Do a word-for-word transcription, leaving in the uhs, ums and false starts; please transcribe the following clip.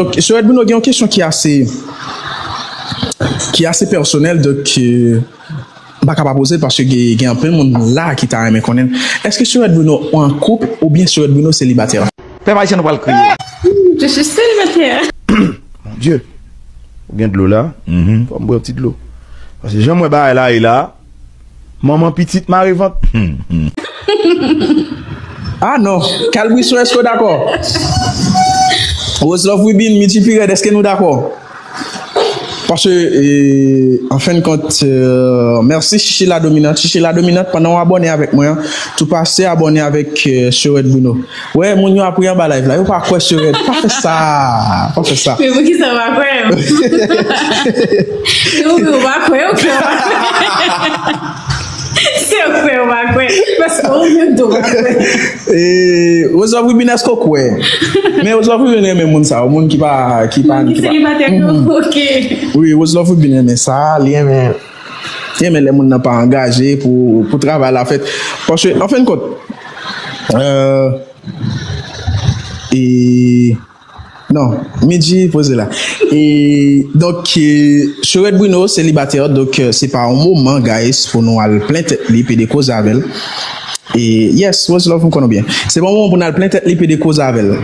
Donk, Sirèt Bruno, gen yon kesyon ki ase, ki ase pèsonèl, donk, euh, m pa ka pa poze l paske gen, gen anpil moun la ki ta renmen konnen. Èske Sirèt Bruno an koup oubyen Sirèt Bruno selibatè? Pèp ayisyen, nou pral kriye. Je suis célibataire. Mon Dieu. Ou gen dlo la? Fò m bwè yon ti dlo. Paske jan m wè bagay la ye la, manman pitit mare vant. Ah non, Kalbrisyon, èske w dakò? Roselove Rubin, Midji Pirèd, èske nou dakò? Paske, euh, an fen de kont, euh, mèsi Chichi la Dominant. Chichi la Dominant, pandan w abòne avèk mwen an, tou pase abòne avèk euh, Sirèt Bruno. Wè, moun yo ap ri anba live la, yo pa kwè Sirèt. Pa fè sa, pa fè sa. Men poukisa w pa kwè m? Yo, yo pa kwè, yo kwè. Se yo kwè, yo pa kwè. Paske ou menm tou pa kwè. E, Roselove Rubin, èske w kwè? Men Roselove Rubin renmen moun sa yo, moun ki pa, ki pa, Moun ki ki pa. Selibatè yo, ok. Wi, Roselove Rubin renmen sa, li renmen, li renmen lè moun nan pa angaje pou, pou travay la fèt. Paske, an fen de kont, euh, e, non, Midji poze la. E, donk, euh, Sirèt Bruno, selibatè, donk, euh, se pa yon moman, guys, pou nou al plen tèt li, pede koze avè l. E, yes, Roselove, m konnen w byen. Se pa yon moman pou nou al plen tèt li, pede koze avè l.